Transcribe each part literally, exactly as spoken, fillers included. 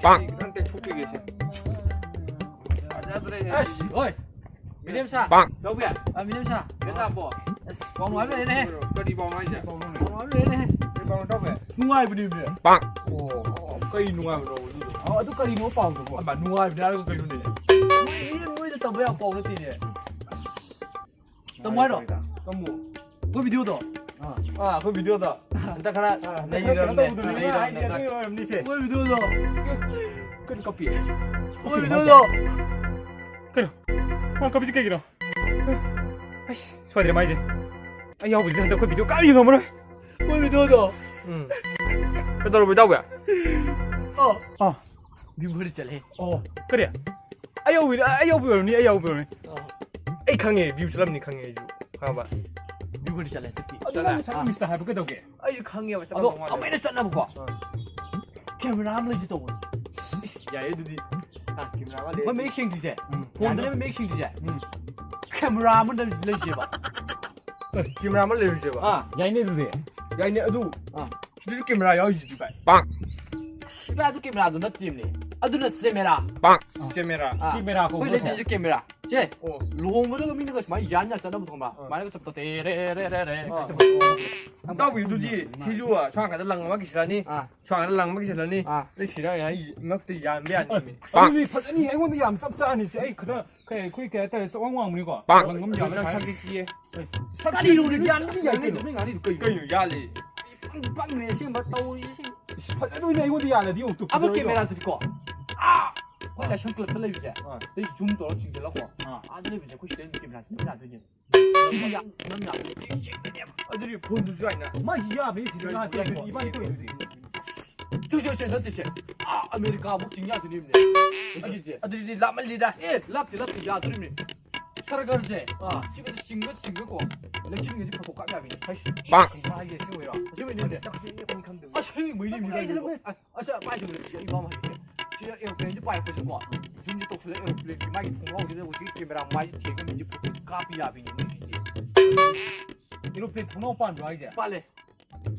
ꯄꯥꯡ꯫ ꯈꯤꯇꯪ ꯇꯦꯛꯊꯣꯛꯄꯤꯒꯦꯁꯦ꯫ ꯐꯖꯗ꯭ꯔꯦꯍꯦ꯫ ꯑꯁ, ꯍꯣꯏ꯫ ꯃꯤꯅꯦꯝ ꯁꯥ꯫ ꯄꯥꯡ꯫ ꯂꯧꯕ ꯌꯥꯏ꯫ ꯑ, ꯃꯤꯅꯦꯝ ꯁꯥ꯫ ꯀꯩꯅꯣ ꯇꯥꯕꯣ? ꯑꯁ, ꯄꯥꯎ ꯅꯨꯡꯉꯥꯏꯕ ꯂꯩꯔꯦꯅꯦꯍꯦ꯫ ꯀꯔꯤ ꯄꯥꯎꯅꯣ ꯍꯥꯏꯁꯦ? ꯄꯥꯎ ꯅꯨꯡꯉꯥꯏꯕ ꯂꯩꯔꯦꯅꯦꯍꯦ꯫ ꯀꯔꯤ ꯄꯥꯎꯅꯣ ꯇꯧꯒꯦ? ꯅꯨꯡꯉꯥꯏꯕꯅꯦꯃꯤ꯫ ꯄꯥꯡ꯫ ꯑꯣ, ꯀꯩ ꯅꯨꯡꯉꯥꯏꯕꯅꯣ ꯑꯗꯨꯗꯣ? ꯑ, ꯑꯗꯨ ꯀꯔꯤꯅꯣ ꯄꯥꯎꯗꯨꯕꯣ? ꯑꯃ ꯅꯨꯡꯉꯥꯏꯕꯅꯦ ꯍꯥꯏꯔꯒ ꯀꯩꯅꯣꯅꯦ? ꯃꯣꯏ, ꯃꯣꯏꯗ ꯇꯝꯕ ꯌꯥꯕ ꯄꯥꯎ ꯅꯠꯇꯦꯅꯦ꯫ ꯑꯁ꯫ ꯇꯝꯃꯣ ꯍꯥꯏꯔꯣ? ꯇꯝꯃꯣ꯫ ꯑꯩꯈꯣꯏ ꯚꯤꯗꯤꯑꯣꯗꯣ? ꯑꯥ, ꯑꯩꯈꯣꯏ ꯚꯤꯗꯤꯑꯣꯗꯣ꯫ ꯍꯟꯗꯛ ꯈꯔ ꯑꯥ, ꯅꯩꯔꯝꯅꯦ, ꯀꯩꯅꯣ ꯇꯧꯕꯗꯨꯅꯦ, ꯅꯩꯔꯝꯅꯦ ꯍꯥꯏꯁꯦ ꯍꯟꯗꯛ꯫ ꯑꯗꯨꯒꯤ ꯑꯣꯏꯔꯝꯅꯤꯁꯦ꯫ ꯑꯩꯈꯣꯏ ꯚꯤꯗꯤꯑꯣꯗꯣ꯫ ꯀꯩꯅꯣ ꯀꯞꯄꯤ? ꯑꯩꯈꯣꯏ ꯚꯤꯗꯤꯑꯣꯗꯣ꯫ ꯀꯩꯅꯣ? ꯃꯥ ꯀꯞꯄꯤꯁꯤ ꯀꯩꯒꯤꯅꯣ? ꯑꯩꯁ, ꯁꯣꯏꯗ꯭ꯔꯦ ꯃꯥꯏꯁꯦ꯫ ꯑꯩ ꯌꯥꯎꯕꯁꯤꯗ ꯍꯟꯗꯛ ꯑꯩꯈꯣꯏ ꯚꯤꯗꯤꯑꯣ ꯀꯥꯞ ꯌꯦꯡ ꯉꯝꯃꯔꯣꯏ꯫ ꯑꯩꯈꯣꯏ ꯚꯤꯗꯤꯑꯣꯗꯣ꯫ ꯎꯝ꯫ ꯀꯩꯗꯧꯔꯕ ꯏꯇꯥꯎꯕꯤ? ꯑꯣ꯫ ꯑꯥ꯫ ꯚ꯭ꯌꯨ ꯈꯔꯗꯤ ꯆꯠꯂꯦ꯫ ꯑꯣ꯫ ꯀꯔꯤ? ꯑꯩ ꯌꯥꯎꯕꯤ-, ꯑꯩ ꯌꯥꯎꯕꯤ ꯑꯣꯏꯔꯝꯅꯤ, ꯑꯩ ꯌꯥꯎꯕꯤ ꯑꯣꯏꯔꯝꯅꯤ꯫ ꯑꯥ꯫ ꯑꯩ ꯈꯪꯉꯦ, ꯚ꯭ꯌꯨ ꯆꯠꯂꯝꯅꯤ ꯈꯪꯉꯦ ꯑꯩꯁꯨ꯫ ꯈꯪꯉꯕ? ꯚ꯭ꯌꯨ ꯈꯔꯗꯤ ꯆꯠꯂꯦ ꯍꯟꯗꯛꯇꯤ꯫ ꯑꯗꯨ ꯆꯠꯂꯦ? ꯅꯪ ꯉꯁꯥꯏ ꯑꯥ꯫ ꯏꯪꯂꯤꯁꯇ ꯍꯥꯏꯕ ꯀꯩꯗꯧꯒꯦ? ꯑꯩꯁꯨ ꯈꯪꯉꯦꯕ, ꯑꯗꯣ ꯆꯠꯂꯝꯗꯧ ꯃꯥꯜꯂꯦ꯫ ꯑꯃꯨꯛ ꯍꯦꯟꯅ ꯆꯠꯅꯕꯀꯣ꯫ ꯑꯥ꯫ ꯀꯦꯃꯦꯔꯥ ꯑꯃ ꯂꯩꯁꯦ ꯇꯧꯕꯅꯤ꯫ ꯌꯥꯏꯌꯦ ꯑꯗꯨꯗꯤ꯫ ꯑꯥ, ꯀꯦꯃꯦꯔꯥ ꯑꯃ ꯂꯩ꯫ ꯃꯣꯏ ꯃꯌꯦꯛ ꯁꯦꯡꯗ꯭ꯔꯤꯁꯦ꯫ ꯎꯝ꯫ ꯐꯣꯟꯗꯅꯦꯕ ꯃꯌꯦꯛ ꯁꯦꯡꯗ꯭ꯔꯤꯁꯦ꯫ ꯎꯝ꯫ ꯀꯦꯃꯦꯔꯥ ꯑꯃ ꯂꯩ-, ꯂꯩꯁꯦꯕ꯫ ꯑꯦ, ꯀꯦꯃꯦꯔꯥ ꯑꯃ ꯂꯩꯔꯨꯁꯦꯕ꯫ ꯑꯥ꯫ ꯌꯥꯏꯅꯦ ꯑꯗꯨꯗꯤ꯫ ꯌꯥꯏꯅꯦ ꯑꯗꯨ꯫ ꯑꯥ꯫ ꯁꯤꯗꯁꯨ ꯀꯦꯃꯦꯔꯥ ꯌꯥꯎꯔꯤꯁꯤꯗꯤ ꯚꯥꯏ꯫ ꯄꯥꯡ꯫ ꯁꯤ ꯚꯥꯏ, ꯑꯗꯨ ꯀꯦꯃꯦꯔꯥꯗꯨ ꯅꯠꯇꯦꯅꯦ꯫ ꯑꯗꯨꯅ ꯆꯦꯃꯦꯔꯥ꯫ ꯄꯥꯡ꯫ ꯑꯥ꯫ ꯆꯦꯃꯦꯔꯥ꯫ ꯑꯥ꯫ ꯁꯤ ꯃꯦꯔꯥ ꯑꯩꯈꯣꯏ ꯀꯧꯕ꯭ꯔꯣ? ꯂꯩꯇꯦꯁꯨ ꯀꯦꯃꯦꯔꯥ꯫ ꯁꯦ, ꯑꯣ꯫ ꯂꯨꯍꯣꯡꯕꯗꯒ ꯃꯤꯅꯒ ꯁꯨꯃꯥꯏꯅ ꯌꯥꯟ ꯌꯥꯟ ꯆꯠꯅꯕꯗꯣ ꯈꯪꯕ꯭ꯔꯥ? ꯑꯥ꯫ ꯁꯨꯃꯥꯏꯅꯒ ꯆꯠꯄꯗꯣ ꯇꯦ ꯔꯦ ꯔꯦ ꯔꯦ ꯔꯦ꯫ ꯑꯥ꯫ ꯏꯇꯥꯎꯕꯤ, ꯑꯗꯨꯗꯤ ꯁꯤꯁꯨ, ꯑꯥ, ꯁꯣꯝ ꯅꯥꯀꯟꯗ ꯂꯪ ꯑꯃ ꯀꯤꯁꯤꯜꯂꯅꯤ꯫ ꯑꯥ꯫ ꯁꯣꯝ ꯅꯥꯀꯟꯗ ꯂꯪ ꯑꯃ ꯀꯤꯁꯤꯜꯂꯅꯤ꯫ ꯑꯥ꯫ ꯑꯗꯩ ꯁꯤꯗ ꯑꯩ ꯉꯛꯇ ꯌꯥꯟꯕ ꯌꯥꯅꯤ꯫ ꯑꯗꯨꯗꯤ ꯐꯖꯅꯤ, ꯑꯩꯉꯣꯟꯗ ꯌꯥꯝ ꯆꯞ ꯆꯥꯅꯤ꯫ ꯁꯦ, ꯑꯩ ꯈꯔ ꯀꯩ, ꯑꯩꯈꯣꯏ ꯀꯩ ꯍꯥꯏꯇꯥꯔꯦ, ꯆꯋꯥꯡ ꯋꯥꯡꯕꯅꯤꯀꯣ꯫ ꯄꯥꯡ꯫ ꯂꯪ ꯑꯃ ꯌꯥꯜꯂꯒ ꯅꯪ ꯍꯥꯏ-, ꯁꯛꯇꯤ ꯊꯤꯌꯦ꯫ ꯑꯦ, ꯁꯛ ꯀꯔꯤꯅꯣ ꯊꯤꯕꯗꯤ ꯅꯪ ꯌꯥꯟꯕꯗꯤ ꯌꯥꯏ ꯅꯪ ꯀꯩꯅꯣ꯫ ꯅꯪ ꯉꯥꯡꯉꯤꯗꯣ ꯀꯩꯅꯣ? ꯀꯩꯅꯣ ꯌꯥꯜꯂꯤ? ꯄꯪ-, ꯄꯪꯉꯦ ꯑꯁꯦꯡꯕ ꯇꯧꯔꯤꯁꯦ꯫ ꯏꯁ, ꯐꯖꯗꯣꯏꯅꯦ ꯑꯩꯉꯣꯟꯗ ꯌꯥꯜꯂꯗꯤ ꯑꯃꯨꯛ ꯇꯨ ꯑꯗꯣ ꯐꯖꯔꯣꯏꯗ꯭ꯔꯣ? ꯀꯦꯃꯦꯔꯥꯗꯨꯗꯤꯀꯣ, ꯑꯥ, ꯑꯩꯈꯣꯏ ꯂꯥꯏꯁ꯭ꯔꯝ ꯀ꯭ꯂꯕꯇ ꯂꯩꯕꯁꯦ, ꯑꯥ꯫ ꯑꯗꯩ ꯖꯨꯝ ꯇꯧꯔꯒ ꯆꯤꯡꯁꯤꯜꯂꯒꯀꯣ, ꯑꯥ꯫ ꯑꯥꯗ ꯂꯩꯕꯁꯦ ꯑꯩꯈꯣꯏ ꯁꯤꯗ ꯀꯦꯃꯦꯔꯥꯁꯦ ꯑꯗꯨꯝ ꯌꯥꯗꯣꯏꯅꯦꯕ꯫ ꯑꯗꯨꯗꯤ ꯌꯥ-, ꯅꯝ ꯌꯥꯗꯣꯏꯅꯦ꯫ ꯆꯤꯡꯗꯣꯏꯅꯦꯕ꯫ ꯑꯗꯨꯗꯤ ꯐꯣꯟꯗꯨꯁꯨ ꯌꯥꯏꯅ꯫ ꯃꯥ ꯌꯥꯕꯅꯤ ꯁꯤꯗ ꯌꯥꯏ, ꯌꯥꯗꯣꯏꯅꯦ꯫ ꯌꯥꯏ, ꯏꯕꯥꯅꯤ ꯇꯧꯔꯤꯗꯨꯗꯤ꯫ ꯆꯨ, ꯆꯨ, ꯆꯨ, ꯅꯠꯇꯦꯁꯦ꯫ ꯑꯥ, ꯑꯃꯦꯔꯤꯀꯥꯐꯧ ꯆꯤꯡ ꯌꯥꯗꯣꯏꯅꯦꯕꯅꯦ꯫ ꯍꯧꯖꯤꯛꯀꯤꯁꯦ꯫ ꯑꯗꯨꯗꯤ ꯂꯥꯞꯃꯜꯂꯤꯗ꯫ ꯑꯦ, ꯂꯥꯞꯇꯦ, ꯂꯥꯞꯇꯦ, ꯌꯥꯗꯣꯔꯤꯕꯅꯦ꯫ ꯁꯔꯒꯔꯁꯦ꯫ ꯑꯥ꯫ ꯆꯤꯡꯗ ꯆꯤꯡꯒ ꯆꯤꯡꯒꯀꯣ꯫ ꯂꯩꯆꯤꯟꯒꯁꯦ ꯐꯣꯇꯣ ꯀꯥꯞ ꯌꯥꯕꯤꯅꯦ꯫ ꯍꯩꯁ꯫ ꯄꯥꯛ꯫ ꯀꯩꯅꯣ ꯍꯥꯏꯁꯦ, ꯑꯁꯦꯡꯕꯩꯔꯣ? ꯑꯁꯦꯡꯕꯩꯅꯦ꯫ ꯑꯩꯈꯣꯏ ꯑꯅꯤ ꯈꯪꯗꯕꯅꯦ꯫ ꯑꯁꯦꯡꯕꯩꯅꯦ, ꯃꯤ ꯀꯩꯅꯣ ꯍꯥꯏꯁꯦ꯫ ꯑ-, ꯑꯁ, ꯄꯥꯏꯁꯦ, ꯁꯤ ꯑꯩ ꯃꯥ ꯍꯥꯏꯁꯦ꯫ ꯁꯤ ꯑꯦꯔꯣꯄ꯭ꯂꯦꯟꯁꯦ ꯄꯥꯏꯔꯛꯄꯁꯦꯀꯣ꯫ ꯖꯨꯝꯁꯦ ꯇꯧꯁꯜꯂ ꯑꯦꯔꯣꯄ꯭ꯂꯦꯟꯒꯤ ꯃꯥꯒꯤ ꯊꯣꯡꯅꯥꯎꯁꯤꯗ ꯍꯧꯖꯤꯛ ꯀꯦꯃꯦꯔꯥ ꯃꯥꯏꯁꯦ ꯊꯦꯡꯉꯒ ꯃꯤꯁꯦ ꯐꯣꯇꯣ ꯀꯥꯞꯄ ꯌꯥꯕꯤꯅꯦ ꯃꯣꯏꯒꯤꯁꯦ꯫ ꯑꯦꯔꯣꯄ꯭ꯂꯦꯟ ꯊꯣꯡꯅꯥꯎ ꯄꯥꯟꯕ꯭ꯔꯣ ꯍꯥꯏꯁꯦ? ꯄꯥꯜꯂꯦ꯫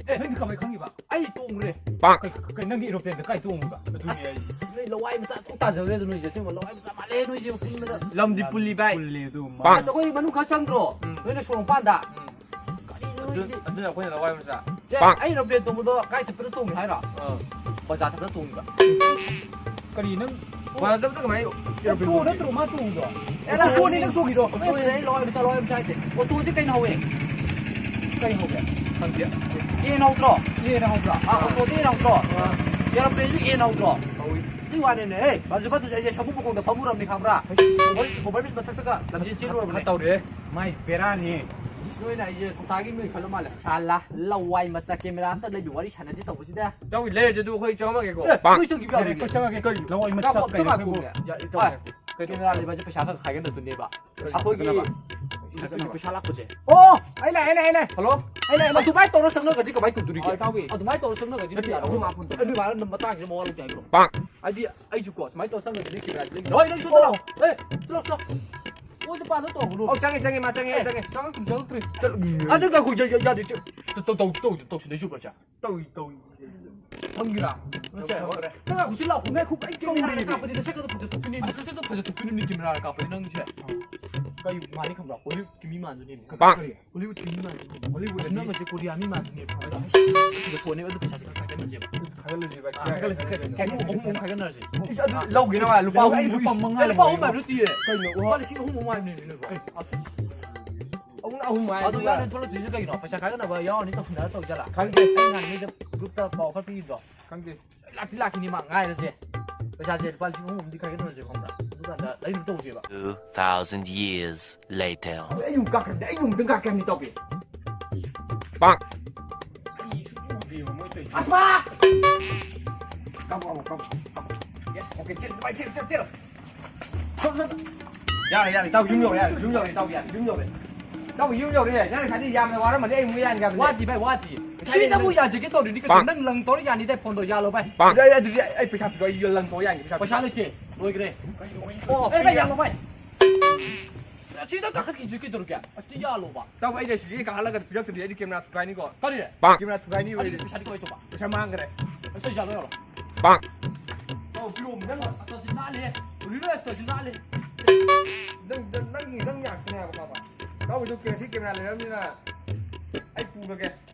ꯑꯦ, ꯅꯪꯗꯤ ꯀꯃꯥꯏ ꯈꯪꯉꯤꯕ? ꯑꯩ ꯇꯣꯡꯈ꯭ꯔꯦ꯫ ꯀꯩ, ꯀꯩ, ꯅꯪꯗꯤ aeroplane ꯗ ꯀꯥꯏ ꯇꯣꯡꯉꯤꯕ? ꯑꯗꯨꯅꯦ ꯑꯁ, ꯍꯥꯏꯁꯦ꯫ ꯅꯣꯏ ꯂꯋꯥꯏ ꯃꯆꯥ ꯑꯗꯨꯝ ꯇꯥꯖꯈ꯭ꯔꯦꯗ ꯅꯣꯏꯁꯦ꯫ ꯑꯁꯦꯡꯕ ꯂꯋꯥꯏ ꯃꯆꯥ ꯃꯥꯜꯂꯦ ꯅꯣꯏꯁꯦ ꯄꯨꯟꯕꯗ꯫ ꯂꯝꯗꯤ ꯄꯨꯜꯂꯤ ꯚꯥꯏ꯫ ꯄꯨꯜꯂꯤ ꯑꯗꯨ ꯑꯁ, ꯑꯩꯈꯣꯏ ꯃꯅꯨꯡ ꯈꯔ ꯆꯪꯗ꯭ꯔꯣ? ꯎꯝ꯫ ꯅꯣꯏꯅ ꯁꯣꯔꯣꯛ ꯃꯄꯥꯟꯗ꯫ ꯎꯝ꯫ ꯀꯔꯤꯅꯣ ꯑꯗꯨ-, ꯅꯣꯏꯁꯤꯗꯤ? ꯑꯗꯨꯅ ꯑꯩꯈꯣꯏꯅ ꯂꯋꯥꯏ ꯃꯆꯥ꯫ ꯁꯦ, ꯑꯩ aeroplane ꯇꯣꯡꯕꯗꯣ ꯀꯥꯏ ꯆꯠꯄꯗ ꯇꯣꯡꯉꯤ ꯍꯥꯏꯔꯣ? ꯑꯥ꯫ ꯕꯖꯥꯔ ꯆꯠꯄꯗ ꯇꯣꯡꯉꯤꯕ꯫ ꯀꯔꯤ ꯅꯪ? ꯕꯖꯥꯔ ꯆꯠꯄꯗ ꯀꯃꯥꯏꯅ aeroplane ꯑꯣꯇꯣ ꯇꯣꯡꯉꯤ? ꯅꯠꯇ꯭ꯔꯣ ꯃꯥ ꯇꯣꯡꯉꯤꯗꯣ? ꯑꯦꯔꯥ, ꯑꯣꯇꯣꯅꯤ ꯅꯪ ꯇꯣꯡꯉꯤꯗꯣ? ꯑꯣꯇꯣꯅꯤ꯫ ꯑꯩ ꯂꯋꯥꯏ ꯃꯆꯥ, ꯂꯋꯥꯏ ꯃꯆꯥ ꯍꯥꯏꯗꯦ꯫ ꯑꯣꯇꯣꯁꯦ ꯀꯩꯅ ꯍꯧꯋꯦ? ꯀꯩ ꯍꯧꯒꯦ? ꯈꯪꯗꯦ꯫ ꯑꯦꯅ ꯍꯧꯗ꯭ꯔꯣ? ꯑꯦꯅ ꯍꯧꯕ꯭ꯔꯥ? ꯑꯥ, ꯑꯣꯇꯣꯗꯤ ꯑꯦꯅ ꯍꯧꯗ꯭ꯔꯣ? ꯑꯥ꯫ Aeroplane ꯁꯨ ꯑꯦꯅ ꯍꯧꯗ꯭ꯔꯣ? ꯍꯧꯏ꯫ ꯑꯗꯨꯏ ꯋꯥꯅꯤꯅꯦ꯫ ꯑꯦ, ꯕꯥꯖꯨ ꯐꯠꯇꯁꯨ ꯑꯩꯁꯦ ꯁꯃꯨ ꯃꯈꯣꯡꯗ ꯐꯝꯃꯨꯔꯕꯅꯤ ꯈꯪꯕ꯭ꯔꯥ? Overbridge, overbridge ꯃꯊꯛꯇꯒ ꯂꯝꯖꯦꯟ ꯆꯦꯜꯂꯨꯔꯕꯅꯦ꯫ ꯇꯧꯔꯦ꯫ ꯃꯥꯏ ꯕꯦꯔꯥꯅꯤ꯫ ꯅꯣꯏꯅ ꯑꯩꯁꯦ ꯀꯨꯟꯊ꯭ꯔꯥꯒꯤ ꯃꯤ ꯈꯜꯂ ꯃꯥꯜꯂꯦ꯫ ꯁꯥꯂꯥ, ꯂꯋꯥꯏ ꯃꯆꯥ, camera ꯑꯝꯇ ꯂꯩꯕꯤ ꯋꯥꯔꯤ ꯁꯥꯟꯅꯁꯤ ꯇꯧꯕꯁꯤꯗ꯫ ꯏꯇꯥꯎꯕꯤ, ꯂꯩꯔꯁꯦ ꯑꯗꯨ ꯑꯩꯈꯣꯏ ꯆꯪꯉꯝꯃꯒꯦꯀꯣ꯫ ꯑꯦ, ꯅꯣꯏ ꯆꯪꯈꯤꯕ ꯌꯥꯔꯣꯏꯅꯦ꯫ ꯑꯩꯈꯣꯏ ꯆꯪꯉꯒꯦ꯫ ꯀꯩ? ꯂꯋꯥꯏ ꯃꯆꯥ ꯉꯥꯏꯈꯣ, ꯑꯝꯇ ꯀꯩꯅꯣ ꯉꯥꯏꯈꯣ꯫ ꯑꯩꯈꯣꯏꯕꯨ? ꯌꯥ, ꯏꯇꯥꯎ, ꯍꯣꯏ꯫ ꯀꯩꯅꯣ? Camera ꯂꯩꯕ ꯍꯥꯏꯁꯦ ꯄꯩꯁꯥ ꯈꯔ ꯈꯥꯏꯒꯠꯅꯗꯣꯏꯅꯦꯕ꯫ ꯄꯩꯁꯥ ꯑꯩꯈꯣꯏꯒꯤ ꯈꯥꯏꯒꯠꯅꯕ꯫ ꯄꯩꯁꯥ ꯂꯥꯛꯄꯁꯦ꯫ ꯑꯣ, ꯑꯩ ꯂꯥꯛꯑꯦ, ꯑꯩ ꯂꯥꯛꯑꯦ, ꯑꯩ ꯂꯥꯛꯑꯦ꯫ ꯍꯜꯂꯣ? ꯑꯩ ꯂꯥꯛꯑꯦ, ꯑꯩ ꯂꯥꯛꯑꯦ꯫ ꯑꯗꯨꯃꯥꯏꯅ ꯇꯧꯔ ꯆꯪꯅꯒꯗꯤ ꯀꯃꯥꯏꯅ ꯇꯧꯗꯣꯔꯤꯒꯦ? ꯍꯣꯏ, ꯏꯇꯥꯎꯕꯤ꯫ ꯑꯗꯨꯃꯥꯏꯅ ꯇꯧꯔ ꯆꯪꯅꯒꯗꯤ ꯅꯠꯇꯦ, ꯌꯥꯔꯣꯏ꯫ ꯑꯩꯈꯣꯏ ꯃꯥ ꯐꯣꯟ ꯇꯧꯔꯛꯑꯦ꯫ ꯑꯩ ꯃꯥ ꯃꯇꯥꯡꯁꯤꯗ ꯃꯋꯥ ꯂꯧꯗꯦ ꯍꯥꯏꯕ꯭ꯔꯣ? ꯄꯥꯛ꯫ ꯍꯥꯏꯗꯤ ꯑꯩꯁꯨ ꯀꯣ, ꯁꯨꯃꯥꯏꯅ ꯇꯧꯔ ꯆꯪꯅꯒꯗꯤ camera ꯂꯩ-, ꯍꯣꯏ, ꯅꯪ ꯁꯣꯝꯗ ꯂꯥꯛꯑꯣ꯫ ꯑꯦ, ꯆꯠꯂꯣ, ꯆꯠꯂꯣ꯫ ꯑꯣꯏꯗ ꯄꯥꯗ ꯇꯧꯔꯨꯅꯨ꯫ ꯑꯣ, ꯆꯪꯉꯦ, ꯆꯪꯉꯦ, ꯃꯥ ꯆꯪꯉꯦ, ꯑꯦ, ꯑꯩ ꯆꯪꯉꯦ꯫ ꯆꯪꯉꯛꯇ꯭ꯔꯤ, ꯆꯪꯉꯛꯇ꯭ꯔꯤ꯫ ꯆꯠꯂꯨ꯫ ꯑꯗꯨ ꯉꯥꯏꯈꯣ, ꯌꯥ-, ꯌꯥ-, ꯌꯥꯗꯦ, ꯆꯦ-, ꯇꯧ-, ꯇꯧ-, ꯇꯧ-, ꯇꯧꯁꯤꯟꯅꯩꯁꯨ ꯄꯣꯠꯁꯦ꯫ ꯇꯧꯏ, ꯇꯧꯏ꯫ ꯐꯪꯒꯤꯔꯥ? ꯅꯪꯁꯦ꯫ ꯇꯧꯔꯦ꯫ ꯅꯪ ꯉꯥꯏꯈꯣ, ꯁꯤ ꯂꯥꯛꯈꯣ꯫ ꯉꯥꯏꯈꯣ, ꯑꯩ camera ꯗ ꯀꯧꯔꯤꯅꯦ꯫ ꯀꯥꯞꯄꯗꯤ ꯅꯁꯛꯀꯗꯣ ꯐꯖꯊꯣꯛꯇꯣꯏꯅꯦ꯫ ꯑꯁ, ꯅꯁꯛꯇꯣ ꯐꯖꯊꯣꯛꯇꯣꯏꯅꯦ, camera ꯗ ꯀꯥꯞꯄꯗꯤ ꯅꯪꯁꯦ꯫ ꯀꯩ ꯃꯥꯜꯂꯤ ꯈꯪꯕ꯭ꯔꯥ? Hollywood ꯀꯤ ꯃꯤ ꯃꯥꯟꯗꯣꯏꯅꯦ꯫ ꯄꯥꯛ꯫ Hollywood ꯀꯤ ꯃꯤ ꯃꯥꯟꯗꯣꯏꯅꯦ꯫ Hollywood ꯀꯤ ꯃꯤ꯫ ꯑꯁ, ꯅꯪ ꯑꯁꯤ Korea ꯃꯤ ꯃꯥꯟꯗꯣꯏꯅꯦ꯫ ꯑꯁ꯫ ꯁꯤꯗ ꯐꯣꯟꯅꯦꯕ, ꯑꯗꯨ ꯄꯩꯁꯥꯁꯦ ꯈꯔ ꯈꯥꯏꯒꯠꯅꯁꯦꯕ꯫ ꯈꯥꯏꯒꯠꯂꯁꯤ ꯚꯥꯏ, ꯑꯥ, ꯈꯥꯏꯒꯠꯂꯁꯤ, ꯈꯥꯏꯒꯠꯂꯁꯤ꯫ ꯑꯍꯨꯝ, ꯑꯍꯨꯝ ꯈꯥꯏꯒꯠꯅꯔꯁꯤ꯫ ꯏꯁ, ꯑꯗꯨ ꯂꯧꯒꯦꯅ ꯚꯥꯏ, ꯂꯨꯄꯥ ꯑꯍꯨꯝ ꯑꯩ ꯂꯨꯄꯥ ꯃꯉꯥ ꯑꯦ, ꯂꯨꯄꯥ ꯑꯍꯨꯝ ꯂꯧꯒꯦ꯫ ꯍꯥꯏꯕ ꯅꯠꯇꯤꯌꯦ꯫ ꯀꯩꯅꯣ? ꯂꯨꯄꯥ ꯂꯤꯁꯤꯡ ꯑꯍꯨꯝ ꯑꯍꯨꯝ ꯍꯥꯏꯕꯅꯦ ꯅꯣꯏꯕꯣ꯫ ꯑꯁ꯫ ꯑꯃꯨꯛꯅ ꯑꯍꯨꯝ ꯍꯥꯏ, ꯑꯗꯨ ꯑꯗꯨꯒ ꯌꯥꯎꯔꯦ ꯊꯣꯛꯂꯛꯇ꯭ꯔꯤꯁꯦ ꯀꯩꯒꯤꯅꯣ? ꯄꯩꯁꯥ ꯈꯥꯏꯒꯠꯅꯕ ꯌꯥꯎꯔꯅꯤ ꯇꯧꯁꯤꯟꯅꯔ ꯇꯧꯖꯥꯠꯂꯥ? ꯈꯪꯗꯦ꯫ ꯑꯩ ꯅꯍꯥꯟ ꯅꯣꯏꯗ group ꯇ ꯄꯥꯎ ꯈꯔ ꯄꯤꯈꯤꯕꯗꯣ꯫ ꯈꯪꯗꯦ꯫ ꯂꯥꯛꯇꯤ ꯂꯥꯛꯈꯤꯅꯤ ꯃꯥ, ꯉꯥꯏꯔꯁꯦ꯫ ꯄꯩꯁꯥꯁꯦ ꯂꯨꯄꯥ ꯂꯤꯁꯤꯡ ꯑꯍꯨꯝ ꯑꯍꯨꯝꯗꯤ ꯈꯥꯏꯒꯠꯅꯔꯁꯦ ꯈꯪꯕ꯭ꯔꯥ? ꯑꯗꯨꯀꯥꯟꯗ ꯂꯩꯅꯕ ꯇꯧꯁꯦꯕ꯫ Two thousand years later. ꯑꯩ ꯑꯃꯨꯛ ꯀꯥꯈꯠꯂꯦ, ꯑꯩ ꯑꯃꯨꯛꯇꯪ ꯀꯥꯈꯠꯂꯦ ꯇꯧꯒꯦ꯫ ꯄꯥꯛ꯫ ꯑꯩ ꯁꯨꯛꯎ ꯎꯗꯦꯕ ꯃꯣꯏ ꯇꯧꯔꯤꯁꯦ꯫ ꯑꯁ, ꯃꯥ! ꯀꯥꯞꯄꯣ, ꯀꯥꯞꯄꯣ, ꯀꯥꯞꯄꯣ, ꯀꯥꯞꯄꯣ꯫ Yes, okay, ꯆꯦꯜ, ꯚꯥꯏ, ꯆꯦꯜ, ꯆꯦꯜ, ꯆꯦꯜ꯫ ꯌꯥꯔꯦ, ꯌꯥꯔꯦ, ꯏꯇꯥꯎ, ꯌꯨꯝ ꯌꯧꯔꯦ, ꯌꯥꯔꯦ, ꯌꯨꯝ ꯌꯧꯔꯦ, ꯏꯇꯥꯎ, ꯌꯥꯔꯦ, ꯌꯨꯝ ꯌꯧꯔꯦ꯫ ꯏꯇꯥꯎ, ꯌꯨꯝ ꯌꯧꯔꯦ, ꯅꯪ ꯉꯁꯥꯏꯗꯤ ꯌꯥꯝꯅ ꯋꯥꯔꯝꯃꯅꯤ, ꯑꯩ ꯑꯃꯨꯛ ꯌꯥꯟꯒꯦ ꯍꯥꯏꯕꯅꯦ꯫ ꯋꯥꯗꯤ ꯚꯥꯏ, ꯋꯥꯗꯤ꯫ ꯉꯁꯥꯏꯗꯤ ꯁꯤꯗꯕꯨ ꯅꯪ ꯌꯥꯖꯒꯦ ꯇꯧꯔꯤꯅꯤ ꯀꯩꯅꯣ, ꯄꯥꯛ꯫ ꯅꯪ ꯂꯪ ꯇꯧꯔ ꯌꯥꯅꯤꯗꯥꯏ ꯐꯣꯟꯗꯣ, ꯌꯥꯜꯂꯣ ꯚꯥꯏ꯫ ꯄꯥꯛ꯫ ꯑꯗꯨ ꯑꯩ, ꯑꯗꯨꯗꯤ ꯑꯩ, ꯑꯩ ꯄꯩꯁꯥ ꯄꯤꯔꯣ, ꯑꯩ ꯂꯪ ꯇꯧꯔ ꯌꯥꯟꯒꯦ, ꯄꯩꯁꯥ ꯄꯤꯔꯣ꯫ ꯄꯩꯁꯥ ꯂꯩꯇꯦ, ꯂꯣꯏꯈ꯭ꯔꯦ꯫ ꯑꯣ, ꯑꯦ, ꯚꯥꯏ, ꯌꯥꯜꯂꯣ ꯚꯥꯏ꯫ ꯑꯁꯤꯗ ꯀꯥꯈꯠꯈꯤꯁꯤ ꯀꯩꯗꯧꯔꯒꯦ? ꯑꯁꯤꯗ ꯌꯥꯜꯂꯣꯕ꯫ ꯇꯥꯃꯣ, ꯑꯩꯅ ꯁꯤꯗꯒꯤ ꯀꯥꯈꯠꯂꯒ ꯄꯤꯔꯛꯇ꯭ꯔꯗꯤ ꯑꯩꯗꯤ ꯀꯦꯃꯦꯔꯥ ꯊꯨꯒꯥꯏꯅꯤꯀꯣ꯫ ꯀꯔꯤ? ꯀꯦꯃꯦꯔꯥ ꯊꯨꯒꯥꯏꯅꯤꯕ ꯑꯗꯨꯗꯤ ꯑꯩꯗꯤ꯫ ꯄꯩꯁꯥꯗꯤ ꯀꯃꯥꯏꯅ ꯇꯧꯕ? ꯄꯩꯁꯥ ꯃꯥꯡꯈ꯭ꯔꯦ꯫ ꯑꯁ, ꯌꯥꯜꯂꯣ, ꯌꯥꯜꯂꯣ꯫ ꯑꯧ, ꯄꯤꯔꯛꯑꯣ, ꯅꯪ꯫ ꯑꯁ, ꯑꯁꯤ ꯅꯥꯜꯂꯦ꯫ ꯎꯔꯤꯔꯣꯏ, ꯑꯁ, ꯑꯁꯤ ꯅꯥꯜꯂꯦ꯫ ꯅꯪ, ꯅꯪ, ꯅꯪꯒꯤ, ꯅꯪ ꯉꯥꯛꯇꯅꯦ ꯍꯥꯏꯕ, ꯄꯥꯄꯥ꯫ ꯇꯥꯃꯣ, ꯑꯗꯨ ꯀꯦ-, ꯁꯤ ꯀꯦꯃꯦꯔꯥ ꯂꯩꯔꯕꯅꯤꯅ ꯑꯩ ꯄꯨꯔꯒꯦ꯫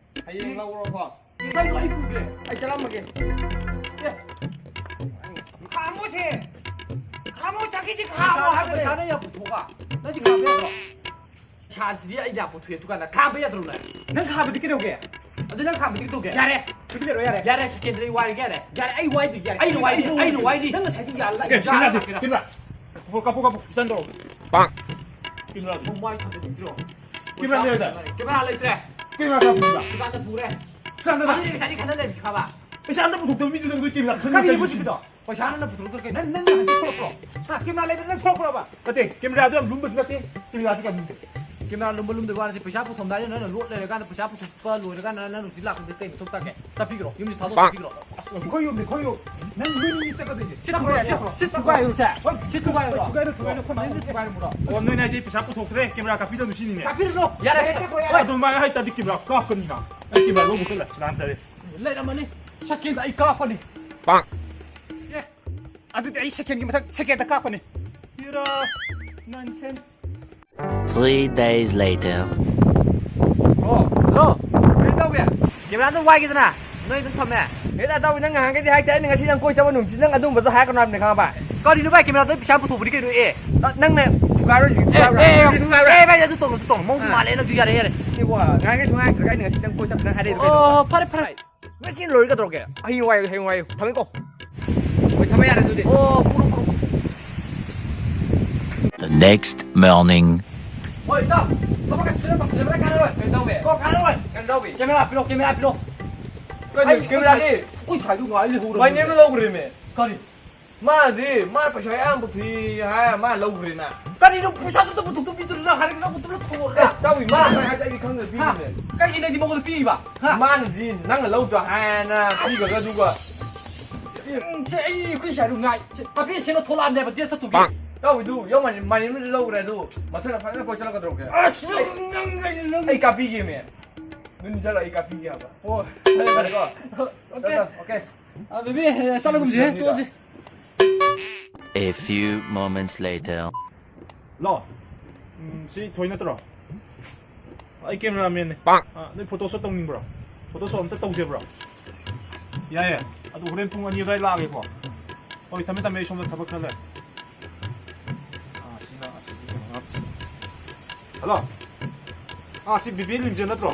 ꯍꯌꯦꯡ ꯂꯧꯔꯣꯀꯣ꯫ ꯀꯩꯅꯣ ꯑꯩ ꯄꯨꯒꯦ꯫ ꯑꯩ ꯆꯠꯂꯝꯃꯒꯦ꯫ ꯑꯦ꯫ ꯈꯥꯝꯃꯣꯁꯦ꯫ ꯈꯥꯝꯃꯣ, ꯆꯥꯛꯈꯤꯁꯤ ꯈꯥꯝꯃꯣ ꯄꯩꯁꯥ, ꯍꯥꯏꯕꯅꯦ꯫ ꯄꯩꯁꯥꯅ ꯌꯥꯝ ꯄꯨꯊꯣꯛꯑꯒ꯫ ꯅꯪꯗꯤ ꯈꯥꯝꯕ ꯌꯥꯗ꯭ꯔꯣ? ꯄꯩꯁꯥꯁꯤꯗꯤ ꯑꯩ ꯌꯥꯝ ꯄꯨꯊꯣꯛꯑꯦ, ꯗꯨꯀꯥꯟꯗ ꯈꯥꯝꯕ ꯌꯥꯗ꯭ꯔꯣ ꯅꯪ? ꯅꯪ ꯈꯥꯝꯕꯗꯤ ꯀꯩꯗꯧꯒꯦ? ꯑꯗꯨ ꯅꯪ ꯈꯥꯝꯕꯗꯤ ꯀꯩꯗꯧꯒꯦ? ꯌꯥꯔꯦ꯫ ꯇꯨꯃꯤꯟ ꯂꯩꯔꯣ, ꯌꯥꯔꯦ꯫ ꯌꯥꯔꯦ, ꯁꯦꯀꯦꯟꯗ꯭ꯔꯤ ꯋꯥꯏꯔꯒꯦ, ꯌꯥꯔꯦ꯫ ꯌꯥꯔꯦ, ꯑꯩ ꯋꯥꯏꯗꯣꯏ, ꯌꯥꯔꯦ꯫ ꯑꯩꯅ ꯋꯥꯏꯔꯤ, ꯑꯩꯅ ꯋꯥꯏꯔꯤ꯫ ꯅꯪ ꯉꯁꯥꯏꯗꯤ ꯌꯥꯜꯂ ꯑꯦ, ꯀꯦꯃꯦꯔꯥꯗꯤ, ꯀꯦꯃꯦꯔꯥ꯫ ꯀꯥꯞꯄꯣ, ꯀꯥꯞꯄꯣ, ꯀꯥꯞꯄꯣ, ꯁꯤꯗ ꯇꯧꯔꯣ꯫ ꯄꯥꯛ꯫ ꯀꯦꯃꯦꯔꯥꯗꯤ꯫ ꯃꯃꯥꯏ ꯊꯥꯗꯣꯛꯄꯤꯔꯣ꯫ ꯀꯦꯃꯦꯔꯥ ꯂꯩꯔꯗꯥꯏ? ꯀꯦꯃꯦꯔꯥ ꯂꯩꯇ꯭ꯔꯦ꯫ ꯀꯦꯃꯦꯔꯥ ꯀꯥꯞꯄꯤꯕ꯫ ꯁꯤꯀꯥꯟꯗ ꯄꯨꯔꯦ꯫ ꯁꯤꯀꯥꯟꯗ ꯑꯗꯨꯗꯤ ꯉꯁꯥꯏꯗꯤ ꯈꯟꯅ ꯂꯩꯕꯁꯤ ꯈꯥꯕ꯫ ꯄꯩꯁꯥ ꯑꯝꯇ ꯄꯨꯊꯣꯛꯇꯕ ꯃꯤꯗꯨ ꯅꯪ ꯀꯦꯃꯦꯔꯥ ꯀꯔꯤ ꯁꯤꯖꯤꯟꯅꯕ ꯄꯨꯊꯣꯛꯄꯤꯗꯣ? ꯄꯩꯁꯥ ꯅꯪꯅ ꯄꯨꯊꯣꯔꯛꯇ꯭ꯔꯣ ꯀꯩꯅꯣ? ꯅꯪ, ꯅꯪ ꯅꯍꯥꯟ ꯊꯣꯛꯂꯛꯄ꯭ꯔꯣ? ꯍꯥ, ꯀꯦꯃꯦꯔꯥ ꯂꯩꯕ ꯅꯪ ꯊꯣꯛꯂꯛꯄ꯭ꯔꯣꯕ? ꯅꯠꯇꯦ, ꯀꯦꯃꯦꯔꯥꯗꯣ ꯌꯥꯝ ꯂꯨꯝꯕꯁꯨ ꯅꯠꯇꯦ, ꯀꯦꯃꯦꯔꯥꯁꯤ ꯀꯌꯥꯝ ꯂꯨꯝꯒꯦ? ꯀꯦꯃꯦꯔꯥ ꯂꯨꯝꯕ ꯂꯨꯝꯗꯕ ꯋꯥ ꯅꯠꯇꯦ, ꯄꯩꯁꯥ ꯄꯨꯊꯣꯛꯑꯝꯗꯥꯏꯗ ꯅꯪꯅ ꯂꯣꯠ ꯂꯩꯔꯀꯥꯟꯗ ꯄꯩꯁꯥ ꯄꯨꯊꯣꯛꯄ ꯂꯣꯏꯔꯀꯥꯟꯗ ꯅꯪ ꯍꯧꯖꯤꯛ ꯂꯥꯛꯄꯗ ꯀꯩ ꯃꯊꯧ ꯇꯥꯒꯦ? ꯆꯠꯄꯤꯈ꯭ꯔꯣ, ꯌꯨꯝꯁꯤ ꯊꯥꯗꯣꯛ ꯄꯥꯛ꯫ ꯆꯠꯄꯤꯈ꯭ꯔꯣ꯫ ꯑꯁ, ꯑꯩꯈꯣꯏ ꯌꯨꯝꯅꯤ, ꯑꯩꯈꯣꯏ ꯌꯨꯝ꯫ ꯅꯪ ꯅꯣꯏ ꯅꯤꯅꯤ ꯆꯠꯀꯗꯣꯏꯁꯦ꯫ ꯁꯤ ꯊꯨꯒꯥꯏ-, ꯁꯤ ꯊꯨꯒꯥꯏꯔꯨꯁꯦ꯫ ꯁꯤ ꯊꯨꯒꯥꯏꯔꯨꯔꯣ꯫ ꯊꯨꯒꯥꯏꯔꯣ, ꯊꯨꯒꯥꯏꯔꯣ, ꯊꯨꯒꯥꯏꯔꯣ, ꯊꯨꯒꯥꯏꯔꯣ꯫ ꯑꯣ, ꯅꯣꯏꯅ ꯑꯩꯁꯦ ꯄꯩꯁꯥ ꯄꯨꯊꯣꯛꯇ꯭ꯔꯦ, ꯀꯦꯃꯦꯔꯥ ꯀꯥꯞꯄꯤꯗꯕꯅꯤ ꯁꯤꯅꯤꯅꯦ꯫ ꯀꯥꯞꯄꯤꯔꯨꯅꯨ꯫ ꯌꯥꯔꯦ, ꯁꯦ꯫ ꯍꯣꯏ꯫ ꯑꯗꯨꯃꯥꯏꯅ ꯍꯥꯏꯇꯥꯔꯗꯤ ꯀꯦꯃꯦꯔꯥ ꯀꯥꯞꯀꯅꯤꯅ꯫ ꯑꯩ ꯀꯦꯃꯦꯔꯥ ꯂꯧꯕ ꯆꯠꯂꯦ, ꯁꯤꯅꯥꯟ ꯇꯔꯦ꯫ ꯂꯩꯔꯝꯃꯅꯤ꯫ ꯁꯦꯀꯦꯟꯗ ꯑꯩ ꯀꯥꯞꯄꯅꯤ꯫ ꯄꯥꯛ꯫ ꯑꯦ, ꯑꯗꯨꯗꯤ ꯑꯩ ꯁꯦꯀꯦꯟꯒꯤ ꯃꯊꯪ ꯁꯦꯀꯦꯟꯗ ꯀꯥꯞꯄꯅꯤ꯫ ꯄꯤꯔꯥ, nonsense꯫ Three days later. ꯑꯣ, ꯍꯜꯂꯣ꯫ ꯀꯩꯅꯣ ꯇꯧꯕꯤ? ꯀꯦꯃꯦꯔꯥꯗꯣ ꯋꯥꯏꯒꯦꯗꯅ ꯅꯣꯏ ꯑꯗꯨꯝ ꯊꯝꯃꯦ꯫ ꯍꯦ, ꯇꯥ ꯇꯧꯕꯤ, ꯅꯪ ꯉꯍꯥꯟꯈꯩꯗꯤ ꯍꯥꯏꯇꯦ, ꯑꯩꯅ ꯉꯁꯤ ꯅꯪ ꯀꯣꯏ ꯆꯠꯄ ꯅꯨꯃꯤꯠꯁꯤ ꯅꯪ ꯑꯗꯨꯝꯕꯗꯣ ꯍꯥꯏꯔꯛꯀꯅꯨ ꯍꯥꯏꯕꯅꯦ, ꯈꯪꯉꯕ? ꯀꯔꯤꯅꯣ ꯚꯥꯏ, ꯀꯦꯃꯦꯔꯥꯗꯣ ꯄꯩꯁꯥ ꯄꯨꯊꯣꯛꯄꯗꯤ ꯀꯩꯅꯣ, ꯑꯦ? ꯅ-, ꯅꯪꯅ ꯊꯨꯒꯥꯏꯔꯣꯏ, ꯍꯧꯖꯤꯛ ꯑꯦ, ꯊꯨꯒꯥꯏꯔꯣꯏ꯫ ꯑꯦ, ꯍꯧꯖꯤꯛ ꯊꯨꯒꯥꯏꯔꯣꯏ꯫ ꯑꯦ, ꯚꯥꯏ, ꯑꯗꯨ ꯇꯧꯅꯨ, ꯑꯗꯨ ꯇꯧꯅꯨ, ꯃꯑꯣꯡ ꯑꯥ꯫ ꯃꯥꯜꯂꯦ ꯅꯪꯁꯨ, ꯌꯥꯔꯦ, ꯌꯥꯔꯦ꯫ ꯏꯕꯣ, ꯉꯍꯥꯟꯈꯩ ꯁꯨꯡꯍꯥꯏ ꯍꯥꯏꯗ꯭ꯔꯒ ꯑꯩꯅ ꯉꯁꯤ ꯅꯪ ꯀꯣꯏ ꯆꯠꯄ ꯅꯪ ꯍꯥꯏꯔꯛꯏꯗꯣ ꯑꯣ, ꯀꯩꯅꯣ? ꯐꯔꯦ, ꯐꯔꯦ꯫ ꯉꯁꯤ ꯂꯣꯏꯔꯒꯗꯧꯔꯒꯦ? ꯍꯌꯦꯡ ꯋꯥꯏꯌꯨ, ꯍꯌꯦꯡ ꯋꯥꯏꯌꯨ꯫ ꯊꯝꯃꯦꯀꯣ꯫ ꯍꯣꯏ, ꯊꯝꯃꯦ, ꯌꯥꯔꯦ ꯑꯗꯨꯗꯤ꯫ ꯑꯣ, ꯄꯨꯔꯣ, ꯄꯨꯔꯣ꯫ The next morning. ꯍꯣꯏ, ꯏꯇꯥꯎ꯫ ꯊꯕꯛ ꯈꯔ ꯁꯨꯔ ꯇꯧꯁꯤꯜꯂꯕ꯭ꯔꯥ? ꯀꯥꯟꯅꯔꯣꯏ꯫ ꯀꯩꯅꯣ ꯇꯧꯕꯤ? ꯀꯣ, ꯀꯥꯟꯅꯔꯣꯏ꯫ ꯀꯩꯅꯣ ꯇꯧꯕꯤ? ꯀꯦꯃꯦꯔꯥ ꯄꯤꯔꯣ, ꯀꯦꯃꯦꯔꯥ ꯄꯤꯔꯣ꯫ ꯀꯩꯅꯣ, ꯑꯩ, ꯀꯦꯃꯦꯔꯥꯗꯤ? ꯑꯩꯈꯣꯏ ꯁꯥꯏꯗꯨ ꯉꯥꯏ ꯂꯩꯍꯧꯔꯕꯅꯦ꯫ My name ꯂꯧꯈ꯭ꯔꯦꯃꯦ꯫ ꯀꯔꯤ? ꯃꯥꯗꯤ, ꯃꯥ ꯄꯩꯁꯥ ꯌꯥꯝ ꯄꯨꯊꯣꯛꯏ ꯍꯥꯏ, ꯃꯥ ꯂꯧꯈ꯭ꯔꯦꯅ꯫ ꯀꯔꯤꯅꯣ ꯄꯩꯁꯥꯗꯨ ꯄꯨꯊꯣꯛꯇ ꯄꯤꯗꯨꯅ ꯍꯥꯏꯔꯒ ꯅꯪ ꯄꯨꯊꯣꯛꯇ ꯊꯣꯛꯑꯣꯔꯒ? ꯑꯦ, ꯇꯥꯎꯕꯤ, ꯃꯥ ꯉꯁꯥꯏ ꯍꯥꯏꯗꯤ ꯑꯩꯗꯤ ꯈꯪꯗꯕ ꯍꯥ? ꯄꯤꯔꯤꯅꯦ꯫ ꯀꯔꯤꯒꯤꯅꯣ ꯍꯥꯏꯗꯤ ꯃꯉꯣꯟꯗ ꯄꯤꯔꯤꯕ? ꯍꯥ? ꯃꯥꯅꯗꯤ ꯅꯪꯅ ꯂꯧꯗ꯭ꯔꯣ ꯍꯥꯏꯅ ꯄꯤꯈ꯭ꯔꯒ ꯑꯗꯨꯒ꯫ ꯎꯝ, ꯁꯦ ꯑꯩ ꯑꯩꯈꯣꯏ ꯁꯥꯏꯗꯨ ꯉꯥꯏ-, ꯁꯦ, ꯄꯥꯄꯤ ꯁꯦꯡꯅ ꯊꯣꯛꯂꯛꯑꯕꯅꯦꯕ, date ꯆꯠꯇꯨꯒꯤ꯫ ꯇꯧꯏꯗꯨ ꯌꯥꯎ ꯃꯥꯅꯤ, ꯃꯥꯅꯤ ꯑꯃꯁꯨ ꯂꯧꯈ꯭ꯔꯦ ꯑꯗꯨ꯫ ꯃꯊꯪꯗ ꯐꯖꯅ ꯀꯣꯏ ꯆꯠꯂꯛꯀꯗꯧꯔꯒꯦ꯫ ꯑꯁ, ꯅꯪ, ꯅꯪ, ꯅꯪ, ꯅꯪ꯫ ꯑꯩ ꯀꯥꯞꯄꯤꯒꯦꯃꯦ꯫ ꯅꯪ ꯆꯠꯂꯣ, ꯑꯩ ꯀꯥꯞꯄꯤꯒꯦ ꯍꯥꯏꯕ꯫ ꯑꯣ, ꯌꯥꯔꯦꯀꯣ? OK꯫ ꯆꯠꯂꯣ, OK꯫ ꯑ, baby, ꯆꯠꯂꯒꯨꯝꯁꯤꯍꯦ, ꯇꯣꯛꯑꯁꯤ꯫ A few moments later. Hello. ꯎꯝ, ꯁꯤ ꯊꯣꯏ ꯅꯠꯇ꯭ꯔꯣ? ꯑꯩ cameraman ꯅꯦ꯫ ꯑ, ꯅꯣꯏ photo shoot ꯇꯧꯅꯤꯡꯕ꯭ꯔꯣ? Photo shoot ꯑꯝꯇ ꯇꯧꯁꯦꯕ꯭ꯔꯣ? ꯌꯥꯏꯌꯦ꯫ ꯑꯗꯨ ꯍꯣꯔꯦꯟ ꯄꯨꯡ ꯑꯅꯤ ꯑꯗꯨꯋꯥꯏ ꯂꯥꯛꯑꯒꯦꯀꯣ꯫ ꯍꯣꯏ, ꯊꯝꯃꯦ, ꯊꯝꯃꯦ, ꯑꯩ ꯁꯣꯝꯗ ꯊꯕꯛ ꯈꯔ ꯂꯩ꯫ ꯑꯥ, ꯁꯤꯅ ꯑꯁꯤꯒꯤ ꯀꯩꯅꯣ ꯍꯥꯞꯄꯤꯁꯦ꯫ ꯍꯜꯂꯣ꯫ ꯑꯥ, ꯁꯤ ꯕꯤꯕꯤ ꯂꯤꯡꯖꯦꯜ ꯅꯠꯇ꯭ꯔꯣ?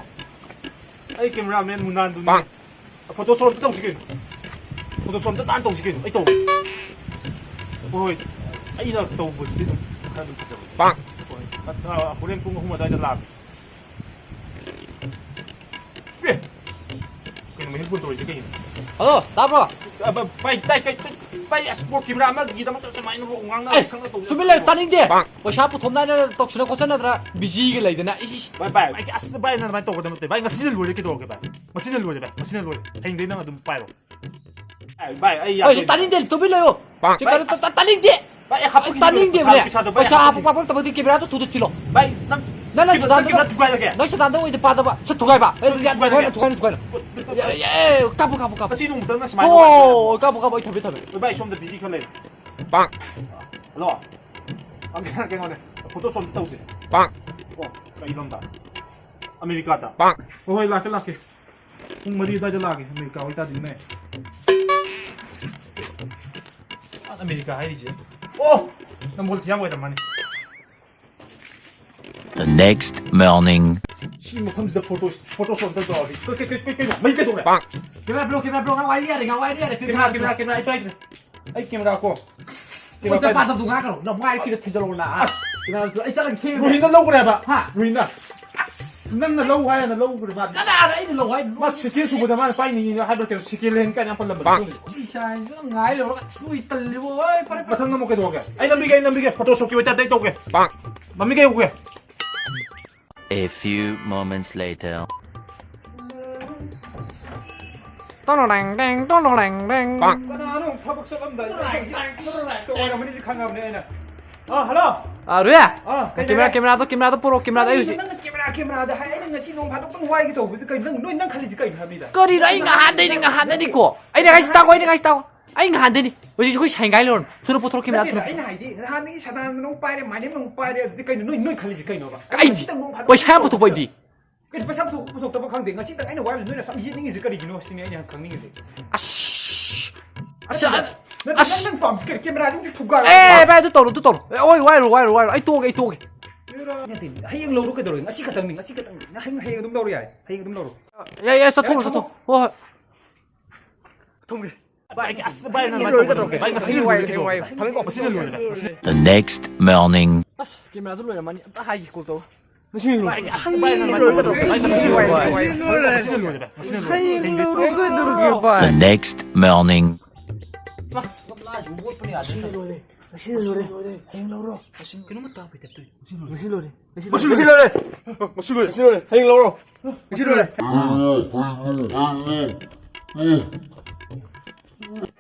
ꯑꯩ cameraman ꯃꯨꯅꯥꯟꯗꯨꯅꯤ꯫ Photo shoot ꯑꯝꯇ ꯇꯧꯁꯤ ꯀꯩꯅꯣ꯫ Photo shoot ꯑꯝꯇ ꯇꯥꯟ ꯇꯧꯁꯤ ꯀꯩꯅꯣ꯫ ꯑꯩ ꯇꯧꯒꯦ꯫ ꯍꯣꯏ, ꯍꯣꯏ꯫ ꯑꯩꯅ ꯇꯧꯕꯁꯤꯗꯤ ꯑꯗꯨꯝ ꯈꯔ ꯑꯗꯨꯝ ꯐꯖꯕꯅꯤ꯫ ꯍꯣꯏ꯫ ꯑ, ꯍꯣꯔꯦꯟ ꯄꯨꯡ ꯑꯍꯨꯝ ꯑꯗꯨꯋꯥꯏꯗ ꯂꯥꯛꯑꯒꯦ꯫ ꯑꯦ! ꯀꯩꯅꯣ ꯃꯍꯦꯟ phone ꯇꯧꯔꯤꯁꯦ ꯀꯩꯅꯣ? ꯍꯜꯂꯣ, ꯇꯥꯕ꯭ꯔꯣ? ꯑ, ꯚ-, ꯚꯥꯏ, ꯇꯥꯏ, ꯇꯥꯏ, ꯇꯥꯏ꯫ ꯚꯥꯏ, ꯑꯁ, ꯄꯣꯠ camera ꯑꯃꯒꯤꯗꯃꯛꯇ ꯁꯨꯃꯥꯏꯅ ꯉꯥꯡꯅ ꯑꯦ, ꯁꯛꯅ ꯇꯧꯕ ꯇꯨꯃꯤꯟ ꯂꯩꯌꯨ, ꯇꯥꯅꯤꯡꯗꯦ꯫ ꯄꯩꯁꯥ ꯄꯨꯊꯣꯛꯅꯗꯅ ꯇꯧꯁꯟꯅ ꯈꯣꯠꯆꯟꯅꯗꯅ ꯕꯤꯖꯤꯒ ꯂꯩꯗꯅ꯫ ꯏꯁ, ꯏꯁ꯫ ꯚꯥꯏ, ꯚꯥꯏ, ꯑꯁ, ꯚꯥꯏ, ꯅꯪ ꯑꯗꯨꯃꯥꯏꯅ ꯇꯧꯒꯗꯕ ꯅꯠꯇꯦ꯫ ꯚꯥꯏ, ꯉꯁꯤꯅ ꯂꯣꯏꯔꯦ, ꯀꯩꯗꯧꯔꯒꯦ, ꯚꯥꯏ? ꯉꯁꯤꯅ ꯂꯣꯏꯔꯦ, ꯚꯥꯏ, ꯉꯁꯤꯅ ꯂꯣꯏꯔꯦ꯫ ꯍꯌꯦꯡꯗꯩ ꯅꯪ ꯑꯗꯨꯝ ꯄꯥꯏꯔꯣ꯫ ꯑꯦ, ꯚꯥꯏ, ꯑꯩ ꯍꯣꯏ, ꯌꯥꯗꯣꯏꯅꯦ꯫ ꯇꯥꯅꯤꯡꯗꯦ, ꯇꯨꯃꯤꯟ ꯂꯩꯌꯨ꯫ ꯚꯥꯏ, ꯆꯦ, ꯀꯩꯅꯣ, ꯑꯁ꯫ ꯇꯥ-, ꯇꯥ-, ꯇꯥꯅꯤꯡꯗꯦ꯫ ꯚꯥꯏ, ꯑꯩ ꯍꯥꯞꯄꯛꯈꯤꯅꯤ, ꯇꯥꯅꯤꯡꯗꯦ, ꯄꯩꯁꯥ, ꯚꯥꯏ꯫ ꯄꯩꯁꯥꯗꯣ, ꯚꯥꯏ, ꯄꯩꯁꯥ ꯍꯥꯞꯄꯛꯈꯤꯅꯤ꯫ ꯍꯥꯞꯄꯛꯄ ꯍꯥꯞꯄꯛꯇꯕꯗꯤ camera ꯗꯣ ꯊꯨꯗꯦꯛ ꯊꯤꯜꯂꯣ꯫ ꯚꯥꯏ, ꯅꯪ ꯅꯪꯅ ꯀꯩꯅꯣ, ꯁꯤꯗꯥꯟꯗ-, ꯅꯪ camera ꯊꯨꯒꯥꯏꯔꯒꯦ꯫ ꯅꯪ ꯁꯤꯗꯥꯟꯗ ꯑꯣꯏꯗꯤ ꯄꯥꯗꯕ꯫ ꯁꯠ ꯊꯨꯒꯥꯏꯕ꯫ ꯑꯦ, ꯅꯪ ꯌꯥ, ꯊꯨꯒꯥꯏꯔꯒꯦ꯫ ꯊꯨꯒꯥꯏꯔꯣ, ꯊꯨꯒꯥꯏꯔꯣ, ꯊꯨꯒꯥꯏꯔꯣ꯫ ꯌꯥꯔꯦ, ꯌꯥꯔꯦ, ꯀꯥꯞꯄꯨ, ꯀꯥꯞꯄꯨ, ꯀꯥꯞꯄꯨ꯫ ꯉꯁꯤ ꯅꯣꯡꯃꯇꯪ ꯅꯪ ꯁꯨꯃꯥꯏꯅ ꯍꯣ, ꯋꯥꯔꯤ ꯁꯥꯟꯅꯔꯒꯦ꯫ ꯀꯥꯞꯄꯨ, ꯀꯥꯞꯄꯨ, ꯑꯩ ꯊꯝꯃꯦ, ꯊꯝꯃꯦ꯫ ꯚꯥꯏ, ꯚꯥꯏ, ꯁꯣꯝꯗ busy ꯈꯔ ꯂꯩꯔꯦ꯫ ꯍꯜꯂꯣ꯫ ꯑꯝꯇ ꯀꯩꯅꯣꯅꯦ, photo shoot ꯑꯝꯇ ꯇꯧꯁꯦ꯫ ꯑꯣ, ꯀꯩ ꯂꯝꯗ? ꯑꯃꯦꯔꯤꯀꯥꯗ? ꯍꯣꯏ, ꯍꯣꯏ, ꯂꯥꯛꯀꯦ, ꯂꯥꯛꯀꯦ꯫ ꯄꯨꯡ ꯃꯔꯤ ꯑꯗꯨꯋꯥꯏꯗ ꯂꯥꯛꯀꯦ, ꯑꯃꯦꯔꯤꯀꯥ ꯑꯣꯏꯇꯥꯔꯗꯤ ꯅꯛꯑꯦ꯫ ꯑꯁ, ꯑꯃꯦꯔꯤꯀꯥ ꯍꯥꯏꯔꯤꯁꯦ꯫ ꯑꯣ! ꯅꯝꯕꯣꯜ ꯊꯤꯌꯥꯝ ꯑꯣꯏꯔꯝꯃꯅꯤ꯫ The next morning. ꯁꯤ ꯃꯐꯝꯁꯤꯗ photo, photo shoot ꯑꯝꯇ ꯇꯧꯔꯗꯤ꯫ ꯀꯩ, ꯀꯩ, ꯀꯩ, ꯀꯩꯅꯣ? ꯃꯩ ꯀꯩꯗꯧꯔꯦ? Camera blow, camera blow, ꯉꯥꯏ ꯋꯥꯔꯤ ꯌꯥꯔꯦ, ꯉꯥꯏ ꯋꯥꯔꯤ ꯌꯥꯔꯦ꯫ Camera, camera, camera, ꯑꯩ ꯄꯥꯏꯗ꯭ꯔꯦ꯫ ꯑꯩ camera ꯀꯣ꯫ ꯃꯣꯏꯗ ꯄꯥꯗꯕꯗꯣ ꯉꯥꯏꯈꯣ꯫ ꯅꯃꯥꯏ ꯀꯤꯔ ꯊꯤꯖꯤꯜꯂꯛꯑꯣ ꯅ꯫ ꯑꯁ꯫ Camera ꯑꯩ ꯆꯠꯂꯒꯦ ꯊꯦꯡꯉꯦ꯫ ꯔꯣꯍꯤꯟꯅ ꯂꯧꯈ꯭ꯔꯦ ꯍꯥꯏꯕ꯫ ꯍꯥ? ꯔꯣꯍꯤꯟꯅ꯫ ꯑꯁ! ꯅꯪꯅ ꯂꯧ ꯍꯥꯏꯅ ꯂꯧꯈ꯭ꯔꯦ ꯃꯥ꯫ ꯀꯅꯥꯅ ꯑꯩꯅ ꯂꯧ ꯍꯥꯏ? ꯃꯥ second ꯁꯨꯕꯗ ꯃꯥꯅ ꯄꯥꯏꯅꯤꯡꯉꯤꯅ ꯍꯥꯏꯕ꯭ꯔꯥ ꯀꯩꯅꯣ, second hand ꯀꯥꯏꯅ ꯌꯥꯝ ꯄꯜꯂꯝꯕꯅꯦ꯫ ꯏꯁꯥꯁꯤꯁꯨ ꯉꯥꯏ ꯂꯩꯔꯒ ꯁꯨꯏ ꯇꯜꯂꯤꯕꯣ꯫ ꯍꯣꯏ, ꯐꯔꯦ, ꯐꯔꯦ꯫ ꯃꯊꯪ ꯑꯃꯨꯛ ꯀꯩꯗꯧꯔꯒꯦ? ꯑꯩ ꯅꯝꯕꯤꯒꯦ, ꯑꯩ ꯅꯝꯕꯤꯒꯦ꯫ Photo shoot ꯀꯤ ꯑꯣꯏꯇꯥꯔꯗꯤ ꯑꯩ ꯇꯧꯒꯦ꯫ ꯃꯃꯤꯡ ꯀꯩ ꯀꯧꯒꯦ? A few moments later. ꯇꯣꯅꯣ ꯗꯦꯡ ꯗꯦꯡ, ꯇꯣꯅꯣ ꯗꯦꯡ ꯗꯦꯡ꯫ ꯀꯅꯥꯅꯣ ꯊꯕꯛ ꯆꯠꯂꯝꯗꯥꯏꯗ ꯑꯣꯏꯔꯝꯃꯅꯤ ꯁꯤ ꯈꯪꯉꯕꯅꯦ ꯑꯩꯅ꯫ ꯑꯥ, ꯍꯜꯂꯣ꯫ ꯑꯥ, ꯔꯨꯌꯥ꯫ ꯑꯥ, ꯀꯩ ꯀꯦꯃꯦꯔꯥ, ꯂꯩꯔꯦ? ꯀꯦꯃꯦꯔꯥꯗꯣ, ꯀꯦꯃꯦꯔꯥꯗꯣ ꯄꯨꯔꯛꯑꯣ, ꯀꯦꯃꯦꯔꯥꯗꯣ ꯑꯩ ꯀꯔꯤꯅꯣ ꯍꯧꯖꯤꯛ ꯅꯪꯅ ꯀꯦꯃꯦꯔꯥ, ꯀꯦꯃꯦꯔꯥꯗ ꯍꯥꯏ? ꯑꯩꯅ ꯉꯁꯤ ꯅꯣꯡ ꯐꯥꯗꯣꯛꯇꯪ ꯋꯥꯏꯒꯦ ꯇꯧꯕꯁꯦ ꯀꯩꯅꯣ? ꯅꯪ, ꯅꯣꯏ, ꯅꯪ ꯈꯜꯂꯤꯁꯦ ꯀꯩꯅꯣ ꯍꯥꯏꯕꯅꯤꯗ? ꯀꯔꯤꯅꯣ? ꯑꯩ ꯉꯍꯥꯟꯗꯩꯅꯤ, ꯉꯍꯥꯟꯗꯩꯅꯤꯀꯣ꯫ ꯑꯩꯅ ꯍꯥꯏꯁꯤ ꯇꯥꯛꯑꯣ, ꯑꯩꯅ ꯍꯥꯏꯁꯤ ꯇꯥꯛꯑꯣ꯫ ꯑꯩ ꯉꯍꯥꯟꯗꯩꯅꯤ꯫ ꯍꯧꯖꯤꯛꯁꯨ ꯑꯩꯈꯣꯏ ꯁꯥꯏꯟ ꯒꯥꯏ ꯂꯧꯔꯣ꯫ ꯊꯨꯅ ꯄꯨꯊꯣꯔꯛꯑꯣ, ꯀꯦꯃꯦꯔꯥ ꯅꯠꯇꯦꯗ, ꯊꯨꯅ꯫ ꯑꯩꯅ ꯍꯥꯏꯗꯤ ꯅꯍꯥꯟꯗꯒꯤ ꯁꯗꯥꯅꯟꯗꯅ ꯑꯃꯨꯛ ꯄꯥꯏꯔꯦ, ꯃꯥꯏꯅꯦꯝꯅ ꯑꯃꯨꯛ ꯄꯥꯏꯔꯦ, ꯑꯗꯨꯗꯤ ꯀꯩꯅꯣ ꯅꯣꯏ, ꯅꯣꯏ ꯈꯜꯂꯤꯁꯦ ꯀꯩꯅꯣꯕ? ꯀꯩ? ꯉꯁꯤꯇꯪ ꯅꯣꯡ ꯐꯥꯗꯣꯛ ꯄꯩꯁꯥ ꯌꯥꯝ ꯄꯨꯊꯣꯛꯄ ꯑꯩꯗꯤ꯫ ꯀꯩꯅꯣ ꯄꯩꯁꯥ ꯄꯨꯊꯣꯛ-, ꯄꯨꯊꯣꯛꯇꯕ ꯈꯪꯗꯦ꯫ ꯉꯁꯤꯇꯪ ꯑꯩꯅ ꯋꯥꯏꯕꯁꯦ ꯅꯣꯏꯅ ꯁꯨꯝ ꯌꯦꯠꯅꯤꯡꯉꯤꯁꯦ ꯀꯔꯤꯒꯤꯅꯣ ꯁꯤꯅꯦ ꯑꯩꯅ ꯈꯪꯅꯤꯡꯉꯤꯁꯦ꯫ ꯑꯁ! ꯑꯁ! ꯅꯠꯇꯦ, ꯅꯠꯇꯦ, ꯑꯁ! ꯅꯪ, ꯅꯪ ꯄꯥꯝꯃꯤꯁꯦ ꯀꯩꯅꯣ? ꯀꯦꯃꯦꯔꯥꯗꯨ ꯐꯨꯒꯥꯏꯔꯣ꯫ ꯑꯦ, ꯚꯥꯏ, ꯑꯗꯨ ꯇꯧꯔꯣ, ꯑꯗꯨ ꯇꯧꯔꯣ꯫ ꯑꯦ, ꯑꯣꯏ, ꯋꯥꯏꯔꯣ, ꯋꯥꯏꯔꯣ, ꯋꯥꯏꯔꯣ꯫ ꯑꯩ ꯇꯣꯛꯑꯒꯦ, ꯑꯩ ꯇꯣꯛꯑꯒꯦ꯫ ꯅꯠꯇꯦ, ꯍꯌꯦꯡ ꯂꯧꯔꯣ ꯀꯩꯗꯧꯔꯒꯦ? ꯉꯁꯤ ꯈꯛꯇꯪꯅꯤ, ꯉꯁꯤ ꯈꯛꯇꯪꯅꯤ꯫ ꯅꯪ ꯍꯌꯦꯡ, ꯍꯌꯦꯡ ꯑꯗꯨꯝ ꯂꯧꯔꯣ ꯌꯥꯔꯦ꯫ ꯍꯌꯦꯡ ꯑꯗꯨꯝ ꯂꯧꯔꯣ꯫ ꯌꯥꯏ, ꯌꯥꯏ, ꯆꯠꯊꯣꯛꯎꯔꯣ, ꯌꯥꯏ, ꯆꯠꯊꯣꯛ꯫ ꯍꯣꯏ, ꯍꯣꯏ꯫ ꯊꯨꯝꯒꯦ꯫ ꯚꯥꯏ, ꯑꯁ, ꯚꯥꯏ, ꯅꯪ ꯂꯣꯏꯔꯒ ꯇꯧꯔꯛꯀꯦ꯫ ꯚꯥꯏ, ꯉꯁꯤ ꯂꯣꯏꯔꯒ ꯇꯧꯔꯛꯀꯦ꯫ ꯉꯁꯤ ꯂꯣꯏꯔꯦ꯫ ꯉꯁꯤꯅ ꯂꯣꯏꯔꯦ꯫ ꯉꯁꯤ꯫ The next morning. ꯑꯁ, ꯀꯦꯃꯦꯔꯥꯗꯨ ꯂꯣꯏꯔꯝꯃꯅꯤ꯫ ꯑꯝꯇ ꯍꯥꯏꯒꯦ, ꯀꯣꯜ ꯇꯧꯔꯣ꯫ ꯉꯁꯤꯅ ꯂꯣꯏꯔꯦ꯫ ꯚꯥꯏ, ꯑꯁ, ꯚꯥꯏ, ꯅꯪ ꯂꯣꯏꯔꯒ ꯇꯧꯔꯛꯀꯦ꯫ ꯚꯥꯏ, ꯉꯁꯤꯅ ꯂꯣꯏꯔꯦ꯫ ꯚꯥꯏ, ꯉꯁꯤꯅ ꯂꯣꯏꯔꯦ꯫ ꯍꯌꯦꯡ ꯂꯧꯔꯒ ꯇꯧꯔꯛꯀꯦ, ꯚꯥꯏ꯫ The next morning. ꯏꯃꯥ, ꯒꯝꯂꯥꯁꯤꯕꯨ ꯃꯣꯠꯄꯅ ꯌꯥꯗ꯭ꯔꯦ꯫ ꯉꯁꯤꯅ ꯂꯣꯏꯔꯦ꯫ ꯉꯁꯤꯅ ꯂꯣꯏꯔꯦ꯫ ꯍꯌꯦꯡ ꯂꯧꯔꯣ꯫ ꯀꯩꯅꯣꯝꯃ ꯇꯥꯕꯩ ꯇꯥꯏꯞ ꯇꯧꯏ꯫ ꯉꯁꯤ ꯂꯣꯏꯔꯦ꯫ ꯉꯁꯤ ꯂꯣꯏꯔꯦ꯫ ꯉꯁꯤ ꯂꯣꯏꯔꯦ꯫ ꯉꯁꯤ ꯂꯣꯏꯔꯦ꯫ ꯍꯌꯦꯡ ꯂꯧꯔꯣ꯫ ꯉꯁꯤ ꯂꯣꯏꯔꯦ꯫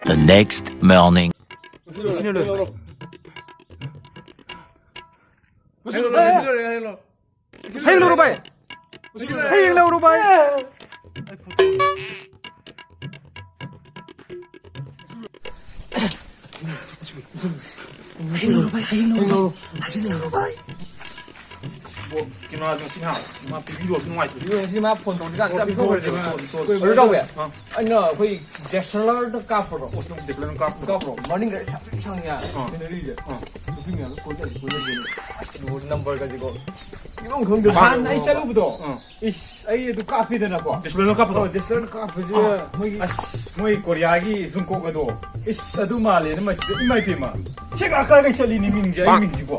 The next morning. ꯉꯁꯤ ꯂꯣꯏꯔꯦ꯫ ꯉꯁꯤ ꯂꯣꯏꯔꯦ꯫ ꯉꯁꯤ ꯂꯣꯏꯔꯦ꯫ ꯉꯁꯤ ꯂꯣꯏꯔꯦ꯫ ꯍꯌꯦꯡ ꯂꯧꯔꯣ ꯚꯥꯏ꯫ ꯍꯌꯦꯡ ꯂꯧꯔꯣ ꯚꯥꯏ꯫ ꯀꯦꯃꯦꯔꯥꯁꯦ ꯉꯁꯤ ꯉꯍꯥꯟ ꯃꯥ ꯄꯤꯕꯤꯔꯣꯁꯨ ꯅꯨꯡꯉꯥꯏꯇꯦ꯫ ꯉꯁꯤ ꯃꯥ ꯐꯣꯟ ꯇꯧꯔꯤꯀꯥꯟꯗ ꯆꯞ ꯊꯣꯛꯈ꯭ꯔꯦꯕ꯫ ꯀꯩꯅꯣ ꯇꯧꯋꯦ꯫ ꯑꯥ꯫ ꯑꯩꯅ ꯑꯩꯈꯣꯏ ꯗꯤ ꯑꯦꯁ ꯑꯦꯜ ꯑꯥꯔꯗ ꯀꯥꯞꯄ꯭ꯔꯣ? ꯑꯣ, ꯁꯤ ꯅꯪ ꯗꯤ ꯑꯦꯁ ꯑꯦꯜ ꯑꯥꯔ ꯀꯥꯞꯄ꯭ꯔꯣ? ꯀꯥꯞꯄ꯭ꯔꯣ? ꯃꯅꯤꯡꯗ ꯁꯥꯡ ꯁꯥꯡ ꯌꯥ-, ꯑꯥ꯫ ꯁꯤꯅꯔꯤꯁꯦ꯫ ꯑꯥ꯫ ꯅꯨꯄꯤ ꯃꯌꯥꯝꯗꯣ ꯀꯣꯏꯆꯠ ꯀꯣꯏꯆꯠ ꯀꯣꯏꯆꯠ꯫ ꯅꯝꯕꯔꯒꯁꯦꯀꯣ꯫ ꯏꯕꯣ ꯈꯪꯗꯦ꯫ ꯍꯥꯟꯅ ꯑꯩ ꯆꯠꯂꯨꯕꯗꯣ꯫ ꯑꯥ꯫ ꯏꯁ, ꯑꯩ ꯑꯗꯨ ꯀꯥꯞꯄꯤꯗꯅꯀꯣ꯫ ꯗꯤ ꯑꯦꯁ ꯑꯦꯜ ꯑꯥꯔ ꯀꯥꯞꯄꯗꯣ? ꯑꯣ, ꯗꯤ ꯑꯦꯁ ꯑꯦꯜ ꯑꯥꯔ ꯀꯥꯞꯄꯁꯦ ꯑꯥ꯫ ꯃꯣꯏꯒꯤ ꯑꯁ, ꯃꯣꯏ ꯀꯣꯔꯤꯌꯥꯒꯤ ꯖꯨꯡꯀꯣꯛ ꯑꯗꯣ꯫ ꯏꯁ, ꯑꯗꯨ ꯃꯥꯜꯂꯦꯅ ꯃꯁꯤꯗ꯫ ꯏꯃꯥ ꯏꯄꯦꯝꯃ꯫ ꯁꯦꯒꯥ ꯀꯥꯏꯒꯩ ꯆꯠꯂꯤꯅꯤ ꯃꯤꯡꯁꯦ, ꯑꯩ ꯃꯤꯡꯁꯤꯕꯣ꯫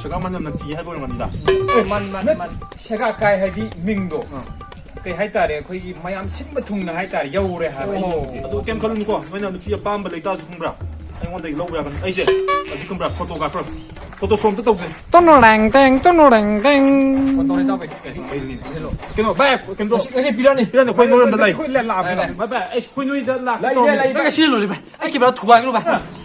ꯁꯦꯒꯥ ꯃꯅꯝ ꯅꯝꯊꯤ ꯍꯥꯏꯕ ꯑꯣꯏꯔꯝꯒꯅꯤꯗ꯫ ꯑꯦ, ꯃꯥꯅꯤ, ꯃꯥꯅꯤ, ꯅꯠ-, ꯃꯥꯅꯤ꯫ ꯁꯦꯒꯥ ꯀꯥꯏ ꯍꯥꯏꯗꯤ ꯃꯤꯡꯗꯣ꯫ ꯑꯥ꯫ ꯀꯩ ꯍꯥꯏꯇꯥꯔꯦ, ꯑꯩꯈꯣꯏꯒꯤ ꯃꯌꯥꯝ ꯁꯤꯟꯕ ꯊꯨꯡꯅ ꯍꯥꯏꯇꯥꯔꯦ, ꯌꯧꯔꯦ ꯍꯥꯏꯕ ꯑꯩ ꯑꯣ꯫ ꯃꯤꯡꯁꯦ꯫ ꯑꯗꯨ ꯀꯩꯝ ꯈꯜꯂꯨꯅꯨꯀꯣ, ꯅꯣꯏꯅ ꯅꯨꯄꯤ ꯑꯄꯥꯝꯕ ꯂꯩꯇꯥꯔꯁꯨ ꯈꯪꯕ꯭ꯔꯥ? ꯑꯩꯉꯣꯟꯗꯒꯤ ꯂꯧꯕ ꯌꯥꯒꯅꯤ꯫ ꯑꯩꯁꯦ ꯍꯧꯖꯤꯛ ꯈꯪꯕ꯭ꯔꯥ, ꯐꯣꯇꯣꯒ꯭ꯔꯥꯐꯔ꯫ ꯐꯣꯇꯣ ꯁꯣꯞ ꯑꯝꯇ ꯇꯧꯁꯦ꯫ ꯇꯨꯅꯨꯔꯦꯡ ꯇꯦꯡ, ꯇꯨꯅꯨꯔꯦꯡ ꯇꯦꯡ꯫ ꯐꯣꯟ ꯇꯧꯔꯦ, ꯏꯇꯥꯎꯕꯤ꯫ ꯀꯩꯅꯣ, ꯚꯥꯏ, ꯀꯩꯅꯣ ꯇꯧ-, ꯉꯁꯤ, ꯉꯁꯤ ꯄꯤꯔꯛꯑꯅꯤ꯫ ꯄꯤꯔꯛꯑꯅꯤ, ꯑꯩꯈꯣꯏ ꯅꯣꯏꯔꯣꯝꯗ ꯂꯩ꯫ ꯑꯩꯈꯣꯏ ꯂꯥꯛꯑꯕꯅꯤ꯫ ꯚꯥꯏ, ꯚꯥꯏ, ꯚꯥꯏ, ꯑꯩ, ꯑꯩꯈꯣꯏ ꯅꯣꯏꯗ ꯂꯥꯛꯀꯦ ꯂꯩ, ꯇꯧꯔꯝꯃꯤ꯫ ꯂꯩ, ꯂꯩ꯫ ꯚꯥꯏ, ꯉꯁꯤ ꯂꯣꯏꯔꯦ, ꯚꯥꯏ꯫ ꯑꯩ ꯀꯦꯃꯦꯔꯥ ꯊꯨꯒꯥꯏꯒꯅꯨ, ꯚꯥꯏ꯫